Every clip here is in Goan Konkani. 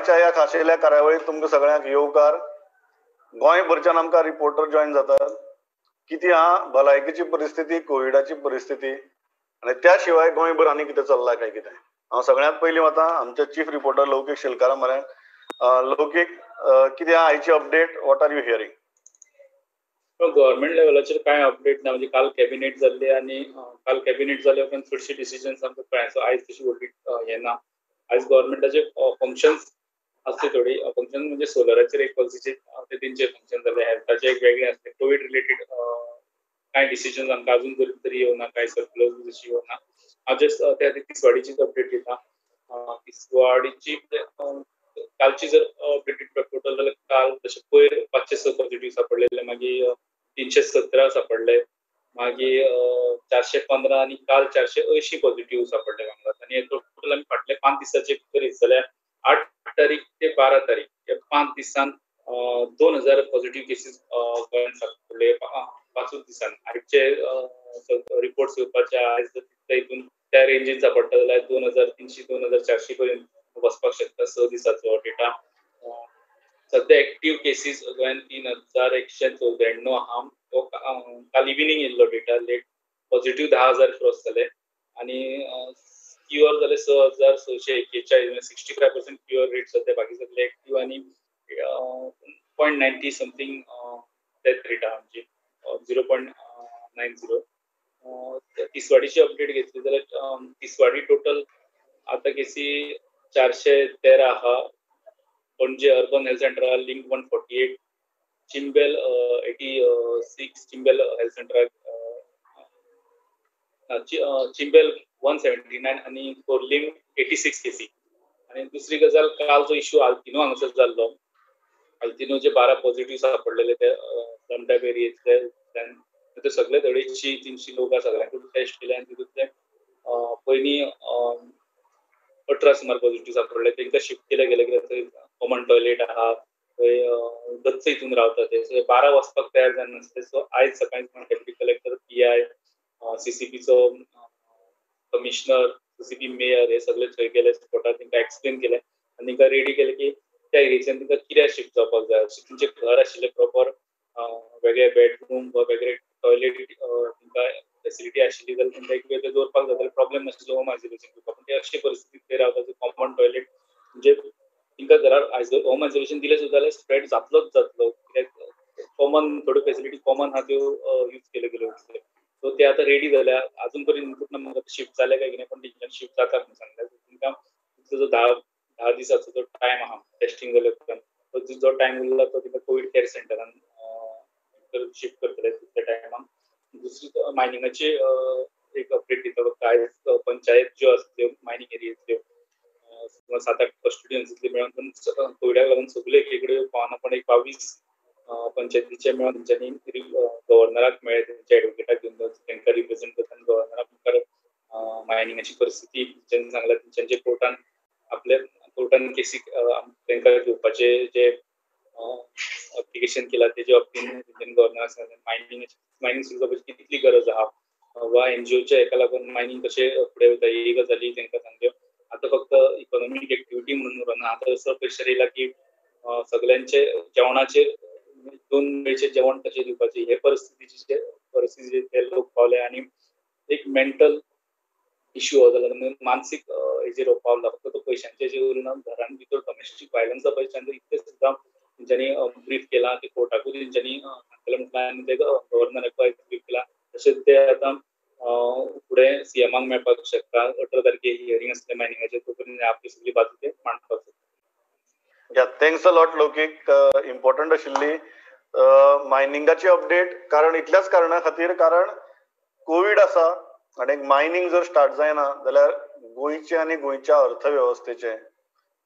आयच्या ह्या खाशेल्या कार्यावळीत तुमकां सगळ्यांक येवकार. गोंयभरच्यान आमकां रिपोर्टर जॉयन जातात. कितें आहा भलायकेची परिस्थिती, कोविडाची परिस्थिती आनी त्या शिवाय गोंयभर आनी कितें चल्लां काय कितें. हांव सगळ्यांत पयलीं वता आमचे चीफ रिपोर्टर लौकीक शेलकारा म्हऱ्यांत. लौकीक, कितें आहा आयची update? What are you hearing? Government लेवलाचेर कांय अपडेट ना. म्हणजे काल कॅबिनेट जाल्ली आनी काल कॅबिनेट जाल्या उपरांत चडशे डिसिजन्स आमकां कळ्ळें. सो आयज तशी व्हडली हें ना. आयज गव्हर्मेंटाचे फंक्शन्स आसले थोडी फंक्शन, म्हणजे सोलराचेर एक पॉलिसीचे ते तेंचे फंक्शन जाले, हेल्थाचे एक वेगळे आसले. कोवीड रिलेटेड कांय डिसिजन्स आमकां अजून पर्यंत तरी येवना, कांय सर्क्युलर तशी येवना. हांव जस्ट त्या खातीर तिसवाडीचीच अपडेट दिता. तिसवाडीची कालची जर अपडेट टोटल जाल्यार काल तशें पयर 506 पॉझिटिव्ह सापडलेले, मागीर 317 सापडले, मागीर 415 आनी काल 480 पॉझिटिव्ह सापडले वांगडा. आनी टोटल आमी फाटले 5 दिसाचे करीत जाल्यार 8 तारीख ते 12 तारीख ह्या 5 दिसान 2000 पॉझिटिव्ह केसीस गोंयांत सापडले. 5 दिसान आयचे रिपोर्ट्स येवपाचे आयज जर तितले हितून त्या रेंजीन सापडटा जाल्यार 2300 2400 पर्यंत वचपाक शकता 6 दिसाचो डेटा. सद्या एक्टीव केसीस गोंयांत 3194 आहा. तो काल इव्हिनींग येयल्लो डेटा लेट. पॉझिटिव्ह 10,000 क्रॉस जाले आनी क्युअर जाले 6641, म्हणजे 65% क्युअर रेट सद्या. बाकी सगळे एक्टीव आनी 0.90 समथींग डेथ रेट आहा आमची, 0.90. तिसवाडीची अपडेट घेतली जाल्यार तिसवाडी टोटल आतां केसी 413 आहा. पणजे अर्बन हेल्थ सेंटराक लिंक 148, चिंबेल 86, चिंबेल हेल्थ सेंटराक चिंबेल 179 आनी खोर्लीम 86 केसी. आनी दुसरी गजाल, काल जो इश्यू आल्तिनो हांगासर जाल्लो, आल्तिनो जे 12 पॉझिटिव्ह सापडलेले ते दमड्याप एरियेंतले, ते सगळे 250-300 लोक सगळ्यांकूच टेस्ट केले आनी तितूंतले पयलीं 18 सुमार पॉझिटिव्ह सापडले. तांकां शिफ्ट केले गेले कित्याक थंय कॉमन टॉयलेट आहा, थंय गच्च हितून रावता ते. सो 12 वचपाक तयार जायनासले. सो आयज सकाळीं डेप्युटी कलेक्टर, PI, CCPचो कमिशनर, CCP mayor हे सगळे थंय गेले स्पॉटार, तांकां एक्सप्लेन केलें आनी तांकां रेडी केलें की त्या एरियेंतल्यान तांकां कित्याक शिफ्ट जावपाक जाय. अशें तेंचें घर आशिल्लें प्रॉपर, वेगळे बेडरूम वा वेगळे टॉयलेट तांकां फेसिलिटी आशिल्ली जाल्यार तांकां एक वेळ ते दवरपाक जाय, जाल्यार प्रॉब्लेम नाशिल्लो होम आयसोलेशन दिवपाक. पूण ते अशे परिस्थितींत ते रावता, कॉमन टॉयलेट म्हणजे तांकां घरार होम आयसोलेशन दिलें सुद्दां जाल्यार स्प्रेड जातलोच जातलो, कित्याक कॉमन थोड्यो फेसिलिटी कॉमन आहा त्यो यूज केल्यो गेल्यो वतल्यो. सो ते आतां रेडी जाल्या. अजून पर्यंत इनपूट ना म्हाका शिफ्ट जाले काय कितें, पण तेंच्यान शिफ्ट जाता म्हणून सांगल्या. तांकां तितलो जो 10 दिसाचो जो टायम आहा टेस्टिंग जाल्या उपरांत, तो जो टायम उरला तो तांकां कोवीड केअर सेंटरान शिफ्ट करतले तितल्या टायमाक. दुसरी मायनिंगाची एक अपडेट दिता. आयज पंचायत ज्यो आसा त्यो मायनिंग एरियेंतल्यो सुमार 7-8 कॉन्स्टिट्युएन्सींतल्यो मेळून कोविडाक लागून सगळे एके कडेन पावना, पण एक 22 पंचायतीचे मेळून तेंच्यांनी गव्हर्नराक मेळ्ळे, तेंच्या एडवोकेटाक घेवन तांकां रिप्रेझेंट करतना गव्हर्नरा मुखार मायनिंगाची परिस्थिती तेंच्यांनी सांगला. तेंच्यांचे कोर्टान आपल्या कोर्टान केसी तांकां घेवपाचे जे एप्लिकेशन केला तेजे बाबतीन तेंच्यांनी गव्हर्नराक सांगलें मायनिंग सुरू जावपाची कितली गरज आहा वा एनजीओच्या हेका लागून मायनिंग कशें फुडें वता ही गजाली तांकां सांगल्यो. आतां फक्त इकॉनॉमीक एक्टिविटी म्हणून उरना, आतां असो प्रेशर येयला की सगळ्यांचे जेवणाचेर 2 वेळचें जेवण कशें दिवपाचें हे परिस्थितीचेर ते लोक पावले. आनी एक मेंटल इश्यू हो जाला, म्हणजे मानसीक हेजेर पावला. फक्त तो पयशांचे हेजेर उरना, घरान भितर डॉमेस्टीक वायलन्स जावपाचे चान्सीस इतले सुद्दां तेंच्यांनी ब्रीफ केला की कोर्टाकूय तेंच्यांनी सांगतलें म्हटलां आनी ते गव्हर्नराकूय ब्रीफ केला. तशेंच ते आतां फुडें सीएमाक मेळपाक शकता. 18 तारखेर हियरींग आसलें मायनिंगाचेर, तो पर्यंत आपली सगळी बाजू ते मांडपाक शकता. या, thanks a lot Laukik. Important आशिल्ली मायनिंगाची अपडेट, कारण इतल्याच कारणा खातीर, कारण कोवीड आसा आनी मायनिंग जर स्टार्ट जायना जाल्यार गोंयचे आनी गोंयच्या अर्थवेवस्थेचें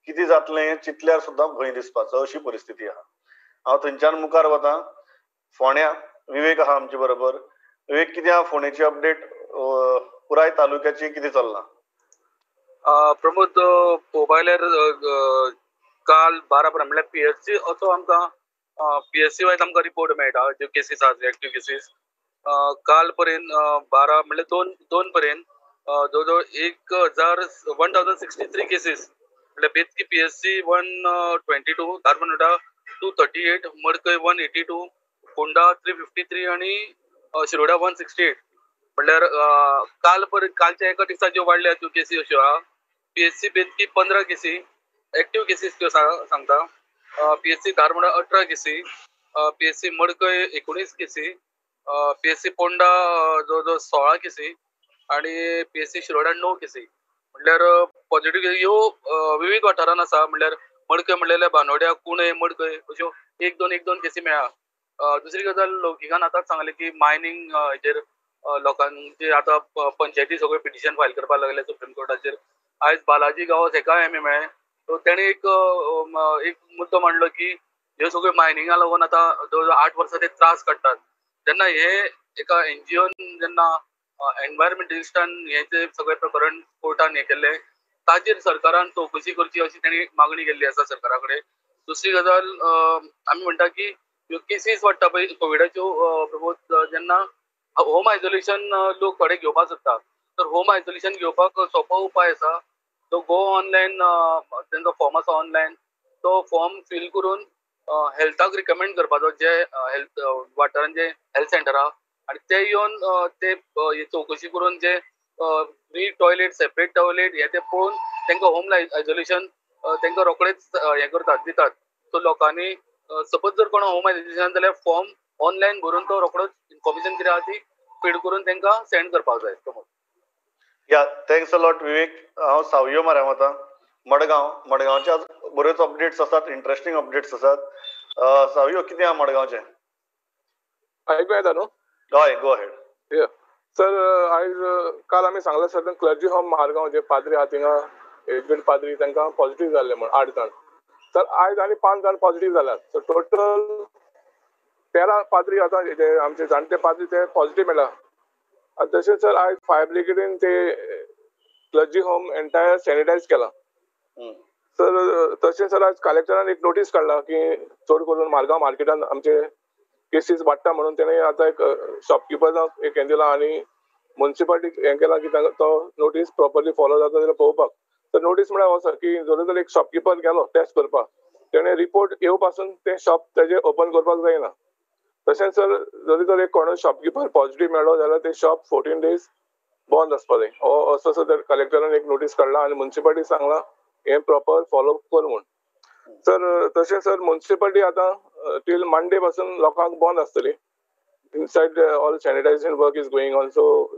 कितें जातलें हें चिंतल्यार सुद्दां भंय दिसपाचो अशी परिस्थिती आहा. हांव थंयच्यान मुखार वता. फोंड्या विवेक आहा आमचे बरोबर. विवेक, कितें आहा फोंडेची अपडेट, पुराय तालुक्याची कितें चल्लां? प्रमोद, पळोवपाक गेल्यार काल 12 म्हळ्यार पीएससी असो आमकां पीएससी वायज आमकां रिपोर्ट मेळटा ज्यो केसीस आसा एक्टीव केसीस. काल पर्यंत 12 म्हळ्यार 2 पर्यंत जवळ जवळ 1063 केसीस म्हणल्यार Betki PSC 122, Dharbandora 238, Madkai 182, Ponda 353 आनी शिरोडा 168. म्हणल्यार काल कालच्या एका दिसा ज्यो वाडल्या त्यो केसी अश्यो आहा. पीएससी बेतकी 15 केसी, एक्टीव केसीस त्यो सांगता. पीएससी धारबांदोडा 18 केसी, पीएससी मडकय 19 केसी, पीएससी पोंडा जवळ जवळ 16 केसी आनी पीएससी शिरोडा 9 केसी. म्हणल्यार पॉझिटिव्ह ह्यो विविध वाठारान आसा. म्हणल्यार मडकय म्हणलेले बानोड्या, कुणे, मडकय अश्यो 1-2 केसी मेळ्ळा. दुसरी गजाल लौकिकान आतांच सांगलें की मायनींग हेजेर लोकांचे आतां पंचायती सगळे पिटिशन फायल करपाक लागले सुप्रीम कोर्टाचेर. आयज बालाजी गांवस हेका एम मेळ्ळें, सो तेणें एक मुद्दो मांडलो की ह्यो सगळ्यो मायनिंगा लागून आतां जवळ जवळ 8 वर्सां ते त्रास काडटात. जेन्ना हे एका एनजीओन जेन्ना एनवायरमेंटलिस्टान हे जे सगळें प्रकरण कोर्टान हें केल्लें ताचेर सरकारान चवकशी करची अशी तेणी मागणी केल्ली आसा सरकारा कडेन. दुसरी गजाल आमी म्हणटा की ह्यो केसीस वाडटा पळय कोविडाच्यो प्रमोद, जेन्ना होम आयसोलेशन लोक थोडे घेवपाक सोदता तर होम आयसोलेशन घेवपाक सोंपो उपाय आसा. तो गो ऑनलायन, तेंचो फॉर्म आसा ऑनलायन, तो फॉर्म फील करून हेल्थाक रिकमेंड करपाचो, जे हेल्थ वाठारान जे हेल्थ सेंटर आहा आनी ते येवन ते चवकशी करून जे फ्री टॉयलेट, सेपरेट टॉयलेट हे ते पळोवन तांकां होम आयसोलेशन तांकां रोखडेच हें करतात, दितात. सो लोकांनी सपोज जर कोण होम आयसोलेशन जाल्यार फॉर्म ऑनलायन भरून तो रोखडोच इन्फॉर्मेशन कितें आहा ती फीड करून तांकां सेंड करपाक जाय. Yeah, thanks a lot Vivek. हांव सावयो मऱ्या वता मडगांव. मडगांवचे आज बऱ्योच अपडेट्स आसात, इंट्रस्टींग अपडेट्स आसात. सावयो, कितें आहा मडगांवचें? आयकूं येता न्हू? हय, गो अहेड. सर, आयज काल आमी सांगला सर, क्लर्जी होम मारगांव जे पाद्री आहा थिंगा एजुकेट पाद्री तांकां पॉझिटिव्ह जाल्ले म्हण 8 जाण. सर आयज आनी 5 जाण पॉझिटिव्ह जाल्यात. सो टोटल 13 पाद्री आतां जे आमचे जाणटे पाद्री ते पॉझिटिव्ह मेळ्ळा. आनी तशेंच सर आयज फायर ब्रिगेडीन ते क्लर्जी होम एंटायर सॅनिटायज केला. सर तशें सर आज कलेक्टरान एक नोटीस काडला की चड करून मारगांव मार्केटान आमचे केसीस वाडटा म्हणून तेणें आतां एक शॉपकिपराक एक हें दिलां आनी मुन्सिपालिटीक हें केलां की तांकां तो नोटीस प्रोपरली फॉलो जाता जाल्यार पळोवपाक. तर नोटीस म्हळ्यार असो की जर जर एक शॉपकिपर गेलो टेस्ट करपाक, तेणें रिपोर्ट येवपा पासून तें शॉप तेजें ओपन करपाक जायना. तशेंच सर जरी तर एक कोणूय शॉपकिपर पॉझिटिव्ह मेळ्ळो जाल्यार तें शॉप 14 डेज बंद आसपाक जाय. हो असो सर कलेक्टरान एक नोटीस काडला आनी मुन्सिपालिटी सांगलां हें प्रॉपर फॉलो कर म्हूण. सर तशें सर मुन्सिपालिटी आतां टील मंडे पासून लोकांक बंद आसतली. Inside all sanitisation work is going on, so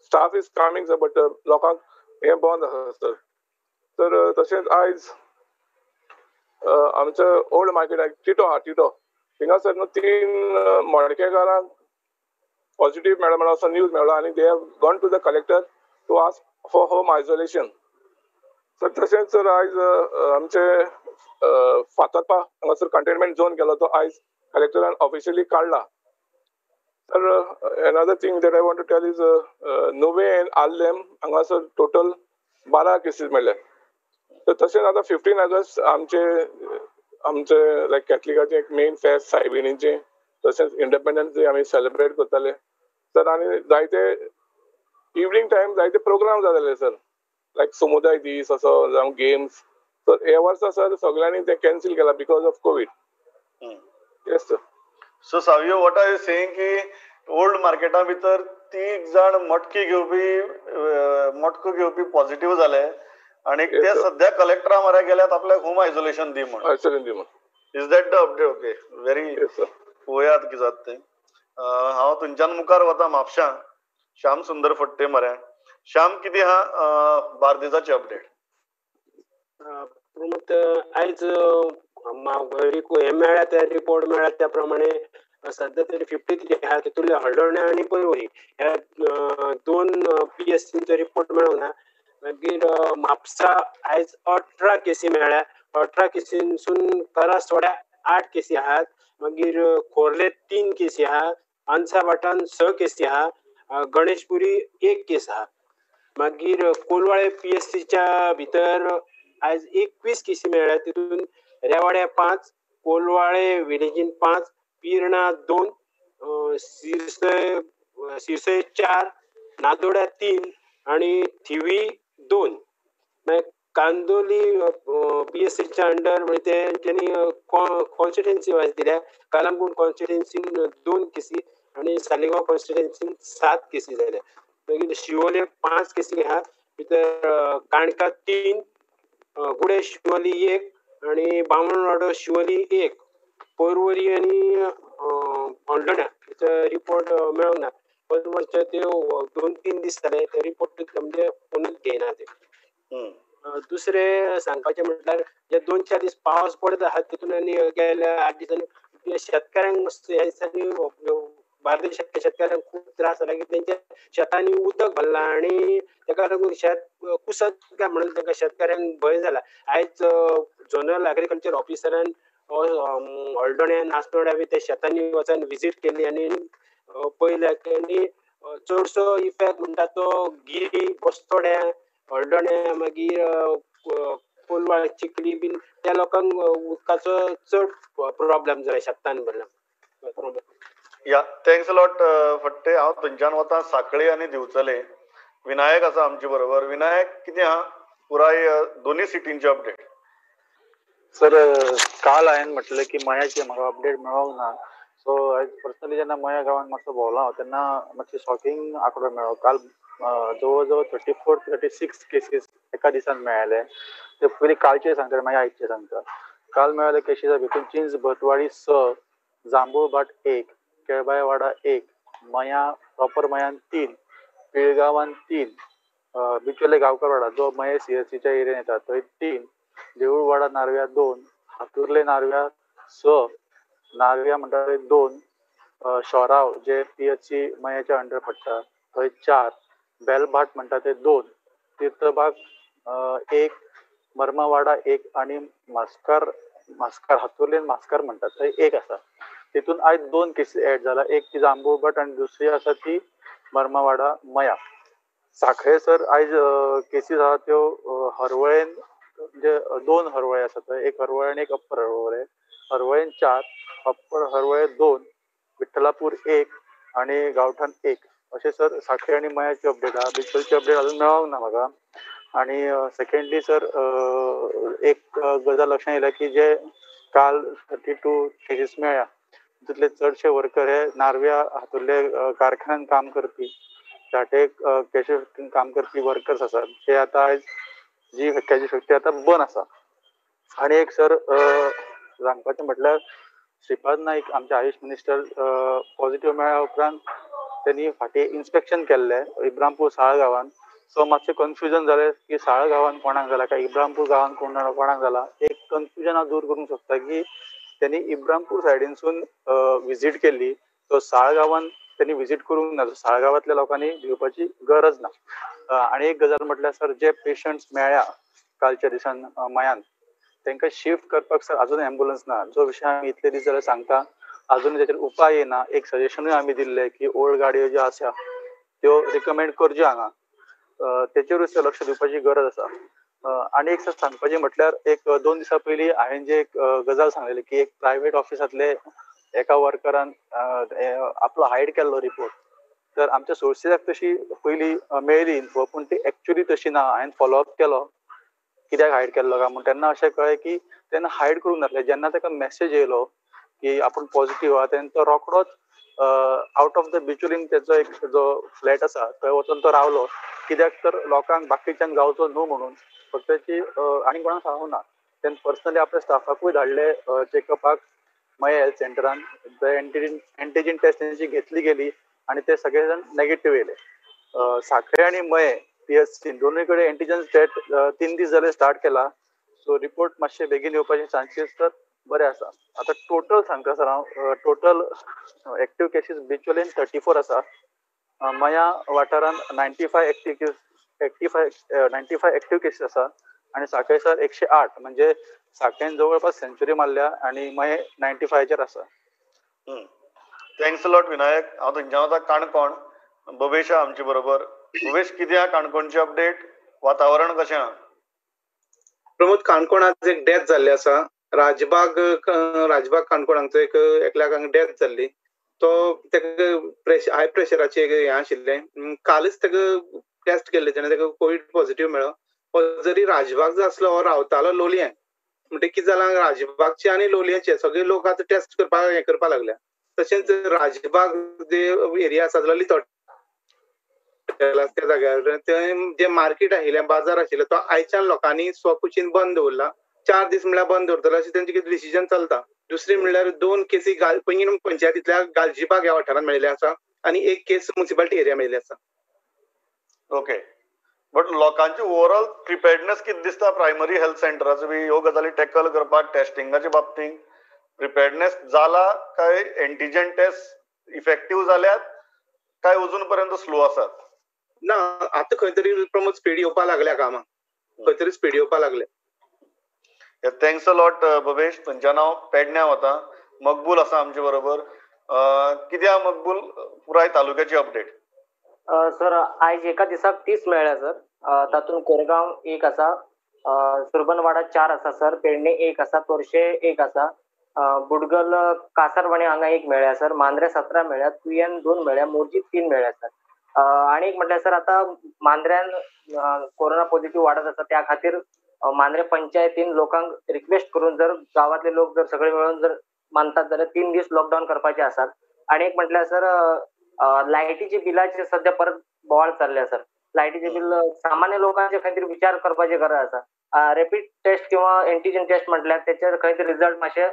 staff is coming sir, but लोकांक हें बंद आसा सर. तर तशेंच आयज आमचो ओल्ड मार्केट टिटो आहा, टिटो थिंगा सर न्हू 3 मडकेकारांक पॉझिटिव्ह मेळ्ळो म्हणून असो न्यूज मेळ्ळो आनी they have gone to the collector to ask for home isolation. Sir तशेंच सर आयज आमचे फातर्पा हांगासर कंटेनमेंट झोन केलो तो आयज कलेक्टरान ऑफिशियली काडला. Sir another thing that I want to tell is Nuvem and Arlem हांगासर टोटल 12 केसीस मेळ्ळे. तर तशेंच आतां 15 ऑगस्ट आमचे आमचे लायक कॅथलिकाचें एक मेन फेस्त सायबिणीचें, तशेंच इंडिपेंडन्स डे आमी सेलिब्रेट करताले सर. आनी जायते इवनींग टायम जायते प्रोग्राम जाताले सर, लायक समुदाय दीस असो जावं गेम्स. तर ह्या वर्सा सर सगळ्यांनी ते कॅन्सील केला because of Covid. Yes sir. So Savio, what are you saying की ओल्ड मार्केटा भितर 3 जाण मटकी घेवपी मटको घेवपी पॉझिटिव्ह जाले आनी ते सद्या कलेक्टरा म्हऱ्या गेल्यात आपल्याक होम आयसोलेशन दी म्हण. आयसोलेशन दी म्हण. Is that the update? Okay, very पळोवयात कितें जाता तें. हांव थंयच्यान मुखार वता म्हापशां श्याम सुंदर फट्टे म्हऱ्या. श्याम, कितें आहा बार्देजाची अपडेट? प्रमोद, आयज हे मेळ्ळ्या ते रिपोर्ट मेळ्ळ्या त्या प्रमाणे सध्या तरी 53 आहा, तितूंतले हळदोण्या आनी पर्वरी ह्या 2 PSCचो रिपोर्ट मेळूंक ना. मागीर म्हापसा आयज 18 केसी मेळ्ळ्या. 18 केसींसून करासवाड्या 8 केसी आहात. मागीर खोर्ले 3 केसी आहा, आनसाभाटान 6 केसी आहा, गणेशपुरी 1 केस आहा. मागीर कोलवाळे PSCच्या भितर आयज 21 केसी मेळ्ळ्या, तितून रेवाड्या 5, कोलवाळे विलेजीन 5, पिर्णा 2, सिरसय 4, नादोड्या 3 आनी थिवी 2. मागीर कांदोली पीएससीच्या अंडर म्हणजे तेंच्यांनी कॉन्स्टिट्युएन्सी वायज दिल्या. कलंगूट कॉन्स्टिट्युएन्सीन 2 केसी आनी सालिगांव कॉन्स्टिट्युएन्सीन 7 केसी जाल्या. मागीर शिवोले 5 केसी आहा, भितर काणका 3, गुडे शिवोली 1 आनी बामणवाडो शिवोली 1, पोरवरी आनी हळदोण्या हेचो रिपोर्ट मेळोंक ना. पण ते 2-3 दीस जाले ते रिपोर्ट म्हणजे कोणूच घेयना ते. दुसरें सांगपाचें म्हटल्यार जे 2-4 दीस पावस पडत आहा तितून आनी गेल्या 8 दिसांनी शेतकाऱ्यांक मातसो ह्या दिसांनी बार्देशांतल्या शेतकाऱ्यांक खूब त्रास जाला की तेंच्या शेतांनी उदक भरलां आनी तेका लागून शेत कुसत काय म्हणून तांकां शेतकाऱ्यांक भंय जाला. आयज झोनल एग्रीकल्चर ऑफिसरान हळदोण्या नासनोड्या बी त्या शेतांनी वचून विजीट केली आनी पळयलें आनी चडसो इफेक्ट म्हणटा तो गिरी, बस्तोड्या, हळदोण्या, मागीर कोलवाळ, चिखली बीन त्या लोकांक उदकाचो चड प्रॉब्लेम जाला शेतान भरला. या thanks a lot Phadte. हांव थंयच्यान वता साखळी आनी दिवचले. विनायक आसा आमचे बरोबर. विनायक, कितें आहा पुराय दोनूय सिटींचे अपडेट? सर, काल हांवें म्हटलें की मयाची म्हाका अपडेट मेळोंक ना. सो आयज पर्सनली जेन्ना मया गांवांत मातसो भोंवलो हांव तेन्ना मातशें शॉकिंग आंकडो मेळ्ळो. काल जवळ जवळ 34-36 केसीस एका दिसान मेळ्ळे. ते पयलीं कालचे सांगता मागीर आयचे सांगता. काल मेळ्ळे केसीसा भितून चिंच भटवाडी 6, जांबूळभाट 1, केळबायवाडा 1, मया प्रॉपर मयान 3, पिळगांवान 3, बिचोले गांवकारवाडा जो मये सीएससीच्या एरियेन येता थंय 3, देऊळवाडा नार्व्या 2, हातुर्ले नार्व्या 6, नार्व्या म्हणटा थंय 2, शोराव जे पीएचसी मयाच्या अंडर पडटा थंय 4, बेलभाट म्हणटा ते 2, तीर्थबाग 1, मर्मावाडा 1 आनी म्हास्कार म्हास्कार हातुर्ले म्हास्कार म्हणटा थंय 1 आसा. तितून आयज 2 केसीस एड जाला, एक ती जांबूळभाट आनी दुसरी आसा ती मर्मावाडा मया. साखळे सर आयज केसीस आसा त्यो हरवळेन, म्हणजे 2 हरवळे आसा थंय, एक हरवळे आनी एक अप्पर हरवळे. हरवळेन 4, अप्पर हरवळे 2, विठ्ठलापूर 1 आनी गांवठाण 1 अशें सर साखळे आनी मयाची अपडेट आहा. बिचोलची अपडेट अजून मेळोंक ना म्हाका. आनी सेकेंडली सर एक गजाल लक्षांत येयल्या की जे काल 32 केसीस मेळ्ळ्या तितले चडशे वर्कर हे नार्व्या हातुरले कारखान्यान काम करपी, झाटे कॅशू फॅक्टरीन काम करपी वर्कर्स आसात. ते आतां आयज जी कॅशू फॅक्टरी आतां बंद आसा. आनी एक सर सांगपाचें म्हटल्यार श्रीपाद नाईक आमचे आयुश मिनिस्टर पॉझिटिव्ह मेळ्ळ्या उपरांत त्यांनी फाटीं इन्स्पेक्शन केल्लें इब्रामपूर साळ गांवान. सो मातशें कन्फ्युजन जालें की साळ गांवान कोणाक जाला काय इब्रामपूर गांवान कोणाक जाला. एक कन्फ्युजन हांव दूर करूंक सोदता की त्यांनी इब्रामपूर सायडीनसून विजीट केल्ली, सो साळ गांवान त्यांनी विजीट करूंक ना, सो साळ गांवांतल्या लोकांनी भिवपाची गरज ना. आनी एक गजाल म्हटल्यार सर जे पेशंट्स मेळ्ळ्या कालच्या दिसान मयान तांकां शिफ्ट करपाक सर अजून एम्बुलन्स ना. जो विशय आमी इतले दीस जाल्यार सांगता अजून ताचेर उपाय येना. एक सजेशनूय आमी दिल्लें की ओल्ड गाडयो ज्यो आसा त्यो रिकमेंड करच्यो हांगा, तेचेरूय सर लक्ष दिवपाची गरज आसा. आनी एक सर सांगपाचें म्हटल्यार एक 2 दिसां पयलीं हांवें जे एक गजाल सांगलेली की एक प्रायवेट ऑफिसांतले एका वर्करान आपलो हायड केल्लो रिपोर्ट, तर आमच्या सोर्सीसाक तशी पयलीं मेळ्ळी इन्फो, पूण ती एक्चुअली तशी ना. हांवें फॉलोअप केलो कित्याक हायड केल्लो काय म्हूण, तेन्ना अशें कळ्ळें की तेन्ना हायड करूंक नासलें. जेन्ना ताका मॅसेज येयलो की आपूण पॉझिटिव्ह आहा तेन्ना तो रोखडोच आवट ऑफ the Bicholim तेचो एक जो फ्लॅट आसा थंय वचून तो रावलो, कित्याक तर लोकांक बाकीच्यांक जावचो न्हू म्हणून. फक्त ताची आनी कोणाक सांगूंक ना. तेन्ना पर्सनली आपल्या स्टाफाकूय धाडले चॅकअपाक मये हेल्थ सेंटरान. एंटीजन टेस्ट तेंची घेतली गेली आनी ते सगळे जाण नेगेटीव येयले. साखळे आनी मये पीएचसी दोनूय कडेन एंटीजन टेस्ट 3 दीस जाले स्टार्ट केला. सो रिपोर्ट मातशे बेगीन येवपाचे चान्सीस तर बरे आसा. आतां टोटल सांगता सर हांव, टोटल एक्टीव केसीस बिचोलीन 34 आसा, मया वाठारान 95 एक्टीव केसीस आसा आनी साखळे सर 108, म्हणजे साखळेन जवळपास सेंचुरी मारल्या आनी मये 95चेर आसा. Thanks a lot Vinayak. हांव थंयच्यान वता काणकोण. भवेश आमचे बरोबर. भवेश, कितें आहा काणकोणची अपडेट? वातावरण कशें आहा? प्रमोद, काणकोण आज एक डेथ जाल्ली आसा. राजबाग काणकोण हांगचो एक एकल्याक हांगा डेथ जाल्ली. तो ताका हाय प्रेशराचें हें आशिल्लें. कालच ताका टेस्ट केल्ले तेन्ना ताका कोवीड पॉझिटिव्ह मेळ्ळो. हो जरी राजबाग जो आसलो हो रावतालो लोलयें, म्हणटे कितें जालां राजबागचे आनी लोलयेचे सगळे लोक आतां टेस्ट करपाक हें करपाक लागल्या. तशेंच राजबाग जे एरिया आसा ललित हॉटेल त्या जाग्यार थंय जे मार्केट आशिल्लें, बाजार आशिल्लो तो आयच्यान लोकांनी स्वखुशीन बंद दवरला. 4 दीस म्हणल्यार बंद दवरतलो अशें तेंचें कितें डिसिजन चलता. दुसरी म्हणल्यार 2 केसी पैंगीण पंचायतींतल्या गालजीबाग ह्या वाठारांत मेळिल्ले आसा आनी 1 केस मुन्सिपालिटी एरिया मेळिल्ली आसा. ओके, बट लोकांची ओवरऑल प्रिपेर्डनेस कितें दिसता प्रायमरी हेल्थ सेंटराचो बी ह्यो गजाली टॅकल करपाक टेस्टिंगाच्या बाबतींत प्रिपेर्डनेस जाला काय एंटीजन टेस्ट इफेक्टीव जाल्यात काय अजून पर्यंत स्लो आसात? ना, आतां खंय तरी प्रमोद स्पीड येवपाक लागल्या कामां, खंय तरी स्पीड येवपाक लागल्या. Thanks a lot Bhavesh. थंयच्यान हांव पेडण्या वता, मकबूल आसा आमचे बरोबर. कित्याक मकबूल, पुराय तालुक्याची अपडेट? सर आयज एका दिसाक 30 मेळ्ळ्या सर. तातूंत कोरगांव 1 आसा, सुरबनवाडा 4 आसा सर, पेडणे 1 आसा, तोरशे 1 आसा, बुडगल कासारवाणे हांगा 1 मेळ्ळ्या सर, मांद्रे 17 मेळ्ळ्या, तुयेन 2 मेळ्ळ्या, मोरजी 3 मेळ्ळ्या सर. आनी एक म्हटल्यार सर आतां मांद्र्यान कोरोना पॉझिटिव्ह वाडत आसा, त्या खातीर मांद्रे पंचायतीन लोकांक रिक्वेस्ट करून जर गांवांतले लोक जर सगळे मेळून जर मानतात जाल्यार 3 दीस लॉकडावन करपाचे आसात. आनी एक म्हटल्यार सर लायटीचे बिलाचे सध्या परत बोवाळ चल्ल्या सर. लायटीचे बिल सामान्य लोकांचे खातीर विचार करपाची गरज आसा. रॅपीड टेस्ट किंवा एंटीजन टेस्ट म्हटल्यार तेचेर खंय तरी रिजल्ट मातशे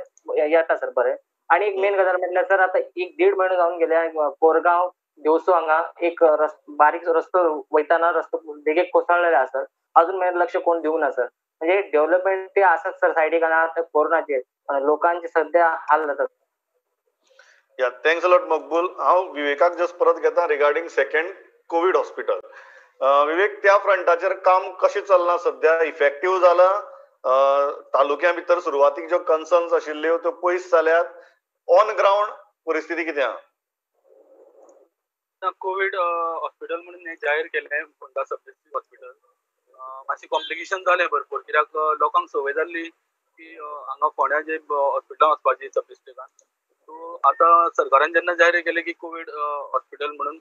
येता सर बरे. आनी एक मेन गजाल म्हटल्यार सर आतां 1-1.5 म्हयनो जावन गेले कोरगांव देवसो हांगा एक बारीक रस्तो वयताना रस्तो देगेक कोसळलेले आसा, अजून मेरेन लक्ष कोण दिवंक ना सर. म्हणजे डेव्हलपमेंट ते आसात सर सायडीक आनी आतां कोरोनाचेर लोकांचे सध्या हाल जातात. या thanks a lot मकबूल. हांव विवेकाक जस्ट परत घेता रिगार्डिंग सेकंड कोवीड हॉस्पिटल. विवेक, त्या फ्रंटाचेर काम कशें चल्लां सध्या? इफेक्टीव जालां? तालुक्या भितर सुरवातीक ज्यो कन्सर्न्स आशिल्ल्यो त्यो पयस जाल्यात? ऑन ग्रावंड परिस्थिती कितें आहा? कोवीड हॉस्पिटल म्हणून जाहीर केलें फोंडा सब डिस्ट्रिक्ट हॉस्पिटल. मातशें कॉम्प्लिकेशन जालें भरपूर, कित्याक लोकांक संवय जाल्ली की हांगा फोंड्या जे हॉस्पिटलान वचपाची सब डिस्ट्रिक्टान. सो आतां सरकारान जेन्ना जाहीर केलें की कोवीड हॉस्पिटल म्हणून,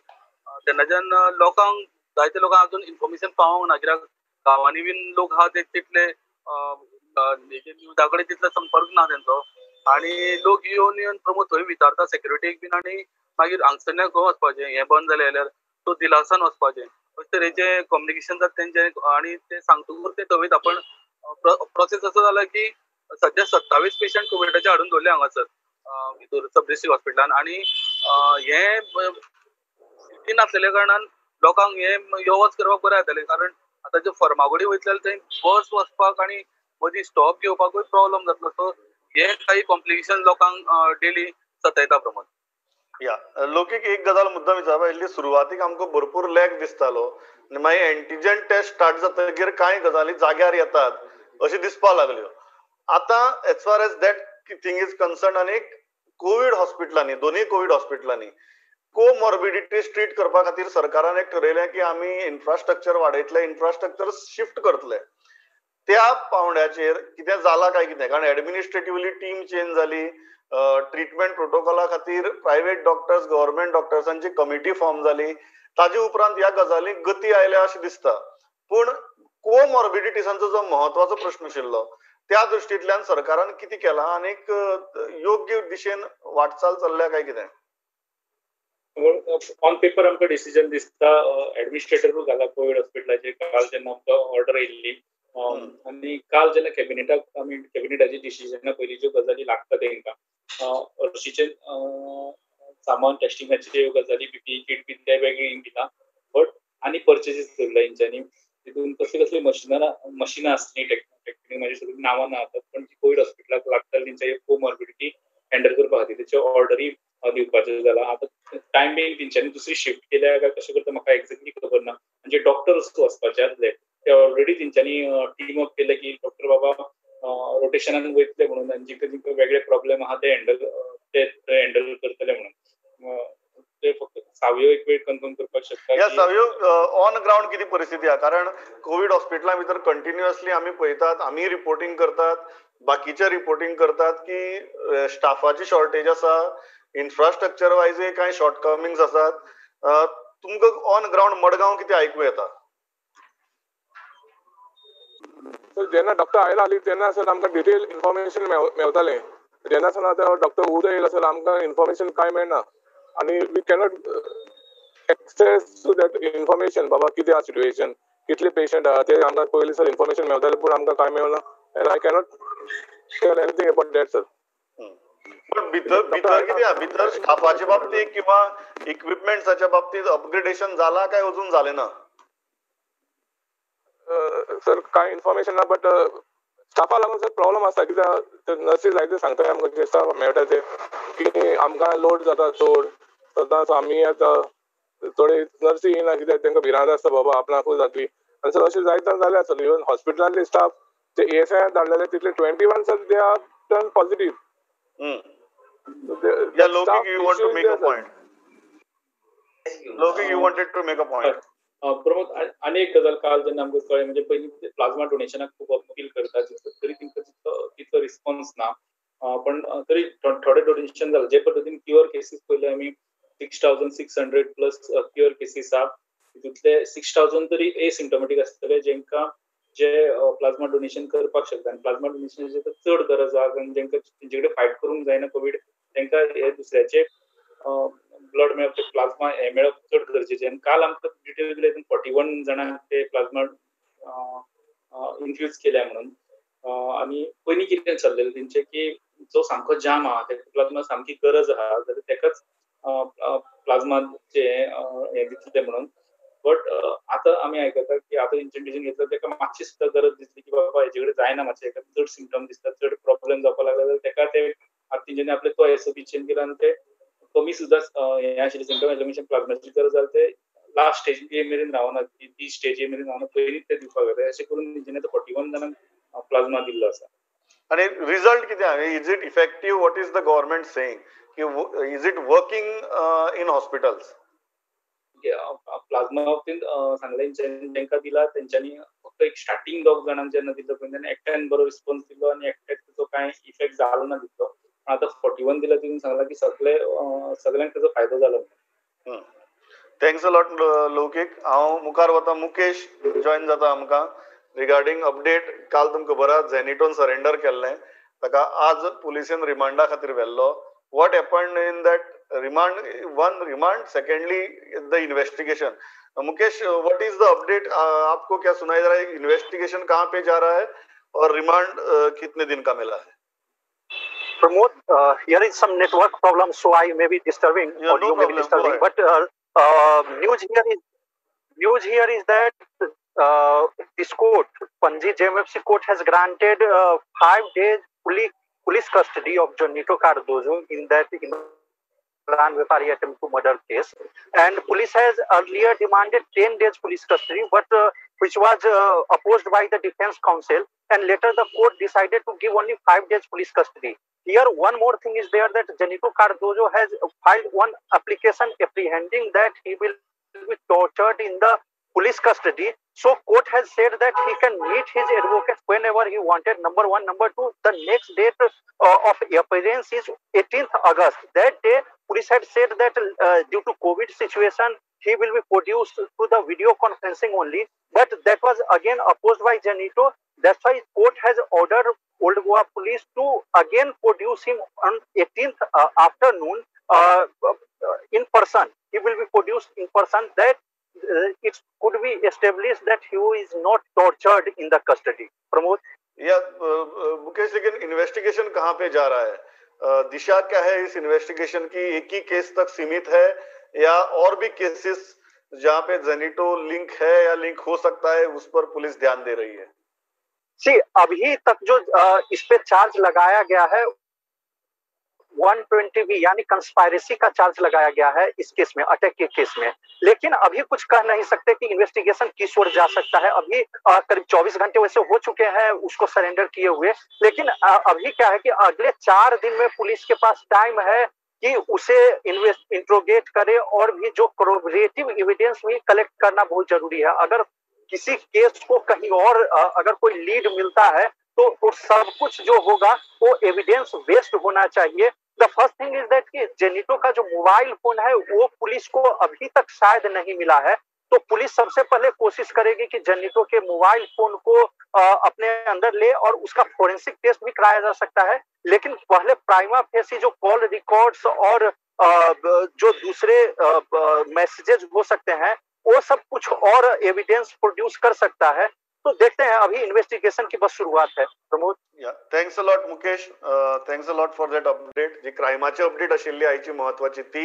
तेन्नाच्यान लोकांक जायते लोकांक अजून इन्फॉर्मेशन पावोंक ना, कित्याक गांवांनी बीन लोक आहा ते तितले न्यूजा कडेन तितलो संपर्क ना तेंचो, आनी लोक येवन येवन प्रमोद थंय विचारता सेक्युरिटीक बीन, आनी मागीर हांगसरल्यान खंय वचपाचें, हें बंद जालें जाल्यार सो दिलासान वचपाचें, अशे तरेचें कम्युनिकेशन जाता तेंचें. आनी ते सांगतकूच ते थंय आपण प्रोसेस असो जाला की सद्या 27 पेशंट कोविडाचे हाडून दवरले हांगासर भितर सब डिस्ट्रिक्ट हॉस्पिटलान. आनी हें सिटी नासलेल्या कारणान लोकांक हें यो वच करपाक बरें जातालें, कारण आतां जे फर्मागुडी वयतले जाल्यार थंय बस वचपाक आनी मदीं स्टॉप घेवपाकूय प्रॉब्लम जातलो. सो हे काही कॉम्प्लिकेशन लोकांक डेली सतायता प्रमोद. या लोकीक एक गजाल मुद्दाम विचारपा आयिल्ली, सुरवातीक आमकां भरपूर लॅग दिसतालो आनी मागीर एंटीजन टेस्ट स्टार्ट जातकीर कांय गजाली जाग्यार येतात अशें दिसपाक लागल्यो. आतां as far as that thing is concern, आनी कोवीड हॉस्पिटलांनी, दोनूय कोवीड हॉस्पिटलांनी कोमॉर्बिडिटीज ट्रीट करपा खातीर सरकारान एक ठरयलें की आमी इन्फ्रास्ट्रक्चर वाडयतले, इन्फ्रास्ट्रक्चर शिफ्ट करतले. त्या पावंड्याचेर कितें जालां काय कितें? कारण एडमिनिस्ट्रेटिवली टीम चेंज जाली, ट्रिटमेंट प्रोटोकॉला खातीर प्रायव्हेट डॉक्टर्स गव्हर्मेंट डॉक्टर्सांची कमिटी फॉर्म जाली, ताजे उपरांत ह्या गजालींक गती आयल्या अशें दिसता. पूण कोमॉर्बिडिटीजांचो जो म्हत्वाचो प्रश्न आशिल्लो त्या दृश्टींतल्यान सरकारान कितें केलां आनी योग्य दिशेन वाटचाल चल्ल्या काय कितें? ऑन पेपर आमकां डिसिजन दिसता, एडमिनिस्ट्रेटरूय घाला कोवीड हॉस्पिटलाचेर काल जेन्ना आमकां ऑर्डर आयिल्ली, आनी काल जेन्ना कॅबिनेटाक आमी कॅबिनेटाची डिसिजना पयलीं ज्यो गजाली लागता तेंकां हरशीचें सामान टेस्टिंगाच्यो गजाली पीपीई किट बी ते वेगळी दिलां, बट आनी पर्चेसीस दवरल्या हेंच्यांनी. तितून कसली कसली मशिनां आसलीं टेक्निकल म्हाजी सगळीं नांवां ना आतां, पण जी कोवीड हॉस्पिटलाक लागताली तेंच्या कोमॉर्बिडिटी हँडल करपा खातीर तेच्यो ऑर्डरी दिवपाचें जालां. आतां टायम बीन तेंच्यांनी दुसरी शिफ्ट केल्या काय कशें करता म्हाका एक्झॅक्टली खबर ना. म्हणजे डॉक्टर्स वचपाचे आसले ते ऑलरेडी तेंच्यांनी टीम अप केले की डॉक्टर बाबा रोटेशनान वयतले म्हणून, आनी जिंकां जिंकां वेगळे प्रॉब्लेम आहा ते हँडल करतले म्हणून. ते फक्त सावयो एक वेळ कन्फर्म करपाक शकता. सावयो, ऑन ग्रावंड कितें परिस्थिती आहा? कारण कोवीड हॉस्पिटलां भितर कंटिन्युअसली आमी पळयतात, आमी रिपोर्टिंग करतात, बाकीचे रिपोर्टिंग करतात की स्टाफाची शॉर्टेज आसा, इन्फ्रास्ट्रक्चर वायजूय कांय शॉर्टकमिंग्स आसात. तुमकां ऑन ग्रावंड मडगांव कितें आयकूं येता? सर जेन्ना डॉक्टर आयला आली तेन्ना सर आमकां डिटेल इन्फॉर्मेशन मेवतालें. जेन्ना सर आतां डॉक्टर उदय येयला सर आमकां इन्फॉर्मेशन कांय मेळना आनी we cannot access to that information. बाबा कितें आहा सिट्युएशन, कितले पेशंट आहा ते आमकां पयलीं सर इन्फॉर्मेशन मेवतालें, पूण आमकां कांय मेळना and I cannot share anything about that sir. पण भितर भितर कितें आहा, भितर स्टाफाच्या बाबतीत किंवा इक्विपमेंट्साच्या बाबतीत अपग्रेडेशन जाला काय अजून जालें ना? सर कांय इन्फॉर्मेशन ना, बट स्टाफा लागून सर प्रॉब्लम आसता. कित्याक नर्सी जायते सांगता आमकां, जे स्टाफ मेळटा ते की आमकां लोड जाता चड, सदांच आमी आतां थोडे नर्सी येयना कित्याक तांकां भिरांत आसता बाबा आपणाकूच जातली. आनी सर अशें जायते जाल्या सर. इवन हॉस्पिटलांतले स्टाफ जे ESI धाडलेले तितले 21 sir they are turn positive. Yeah, Lokik, you want to make a point. Lokik, you wanted to make a point. Pramod, आनी एक गजाल काल जेन्ना आमकां कळ्ळें, म्हणजे पयलीं प्लाझ्मा डोनेशनाक खूब अपील करता तरी तांकां तितलो रिस्पॉन्स ना, पण तरी थोडे डोनेशन जालें. जे पद्दतीन क्युअर केसीस पयले आमी 6,600 प्लस क्युअर केसीस आहा, तितूंतले 6,000 तरी एसिम्टोमॅटीक आसतले जेंकां जे प्लाझ्मा डोनेशन करपाक शकता. आनी प्लाझ्मा डोनेशनाची आतां चड गरज आहा, कारण जेंकां तेंचे कडेन फायट करूंक जायना कोवीड, तांकां हे दुसऱ्याचे ब्लड मेळप, ते प्लाझ्मा हे मेळप चड गरजेचें. आनी काल आमकां डिटेल दिले 41 जाणांक ते प्लाझ्मा इन्फ्यूज केल्या म्हणून. आनी पयलीं कितें चल्लेलें तेंचें की जो सामको जाम आहा तेका प्लाझ्मा सामकी गरज आहा जाल्यार तेकाच प्लाझ्माचें हें दितलें म्हणून. बट आतां आमी आयकता की आतां तेंच्यानी डिसिजन घेतला तेका मातशी सुद्दां गरज दिसली की बाबा हेजे कडेन जायना, मातशें हेका चड सिमटम दिसता, चड प्रॉब्लम जावपाक लागला जाल्यार तेका ते आतां तेंच्यांनी आपले तो SOP change केला आनी ते कमी सुद्दां हें आशिल्ले सिमटम हेजे मनशान प्लाझ्माची गरज जाल्यार ते लास्ट स्टेज ए मेरेन रावना, ती स्टेज ए मेरेन रावना, पयलींच ते दिवपाक जाय. अशें करून तेंच्यांनी आतां 41 जाणांक प्लाझ्मा दिल्लो आसा. आनी रिजल्ट कितें आहा? Is it effective? What is the government saying? की is it working in hospitals? Plasma बाबतींत सांगलें जेंकां दिला तेंच्यांनी फक्त एक स्टार्टींग 2 जाणांक जेन्ना दिलो पळय तेन्ना एकट्यान बरो रिस्पॉन्स दिलो आनी एकट्याक तेचो कांय इफेक्ट जालो ना तितलो. पण आतां 41 दिला तितून सांगलां की सगळे सगळ्यांक तेचो फायदो जालो. Thanks a lot Loukik. हांव मुखार वता, मुकेश जॉयन जाता आमकां रिगार्डींग अपडेट. काल तुमकां खबर आहा झेनिटोन सरेंडर केल्लें, ताका आज पुलिसेन रिमांडा खातीर व्हेल्लो. What happened in that remand? One remand, secondly the investigation. Mukesh, what is the update? आपको क्या सुनाई दे रहा है? इन्वेस्टिगेशन कहाँ पे जा रहा है और रिमांड कितने दिन का मिला है? Pramod, here is some network problem, so I may be disturbing. Yeah, or no you may be problem. Go disturbing. ahead. But news here is that this court, Panji JMFC court, has granted 5 days police custody of Jonito Cardozo in that Imran Vepari attempt to murder case, and police has earlier demanded 10 days police custody, but which was opposed by the defense counsel, and later the court decided to give only 5 days police custody. Here, one more thing is there that Jonito Cardozo has filed one application apprehending that he will be tortured in the police custody. So court has said that he can meet his advocate whenever he wanted. Number one. Number two, the next date of appearance is 18th August. That day, police had said that due to COVID situation, he will be produced through the video conferencing only. But that was again opposed by Jonito. That's why court has ordered Old Goa police to again produce him on 18th afternoon in person. He will be produced in person. That it could be established that he is not tortured in the custody. Pramod? या मुकेश, लेकिन इन्वेस्टिगेशन कहाँ पे जा रहा है? दिशा क्या है इस इन्वेस्टिगेशन की? एक ही केस तक सीमित है या और भी केसेस जहाँ पे जेनिटो लिंक है या लिंक हो सकता है उस पर पुलिस ध्यान दे रही है? सी, अभी तक जो इस पे चार्ज लगाया गया है 120B यानी कंस्पायरेसी का चार्ज लगाया गया है इस केस में, अटैक के केस में। लेकिन अभी कुछ कह नहीं सकते कि इन्वेस्टिगेशन किस ओर जा सकता है। अभी करीब 24 घंटे वैसे हो चुके हैं उसको सरेंडर किए हुए, लेकिन अभी क्या है कि अगले 4 दिन में पुलिस के पास टाइम है कि उसे इंट्रोगेट करे और भी जो कोरोबरेटिव एविडेंस भी कलेक्ट करना बहुत जरूरी है। अगर किसी केस को कहीं और अगर कोई लीड मिलता है तो वो सब कुछ जो होगा वो एविडेंस बेस्ड होना चाहिए। The first thing is that कि जेनिटो का जो मोबाइल फोन है वो पुलिस को अभी तक शायद नहीं मिला है, तो पुलिस सबसे पहले कोशिश करेगी कि जनितो के मोबाइल फोन को अपने अंदर ले और उसका फोरेंसिक टेस्ट भी कराया जा सकता है। लेकिन पहले प्राइमा फेसी जो कॉल रिकॉर्ड्स और जो दूसरे मैसेजेस हो सकते हैं वो सब कुछ और एविडेंस प्रोड्यूस कर सकता है। तो देखते हैं, अभी इन्वेस्टिगेशन की बस शुरुआत है। Pramod, thanks a lot Mukesh, thanks a lot for that update. जी क्रायमाची अपडेट आशिल्ली आयची म्हत्वाची ती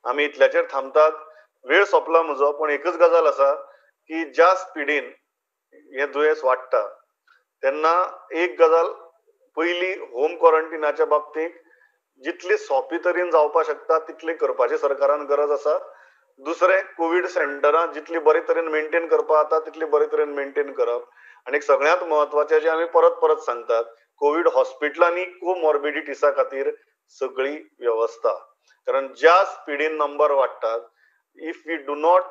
आमी इतल्याचेर थांबतात। वेळ सोंपला म्हजो, पण एकच गजाल आसा की ज्या स्पिडीन हें दुयेंस वाडटा तेन्ना एक गजाल पयली होम क्वॉरंटिनाच्या बाबतींत जितली सोंपी तरेन जावपाक शकता तितली करपाची सरकारान गरज आसा। दुसरें, कोवीड सेंटरां जितली बरे तरेन मेंटेन करपाक जाता तितली बरे तरेन मेंटेन करप। आनी सगळ्यांत म्हत्वाचें जें आमी परत परत सांगतात, कोवीड हॉस्पिटलांनी कोमॉर्बिडिटीसा खातीर सगळी वेवस्था, कारण ज्या स्पिडीन नंबर वाडटात, if we do not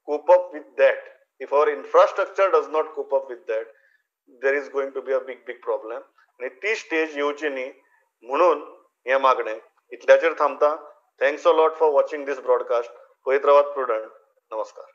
cope up with that, if our infrastructure does not cope up with that, there is going to be a big big problem. आनी ती स्टेज येवची न्ही म्हणून हें मागणें इतल्याचेर थांबता। Thanks a lot for watching this broadcast. पळयत रावात प्रुडंट। नमस्कार।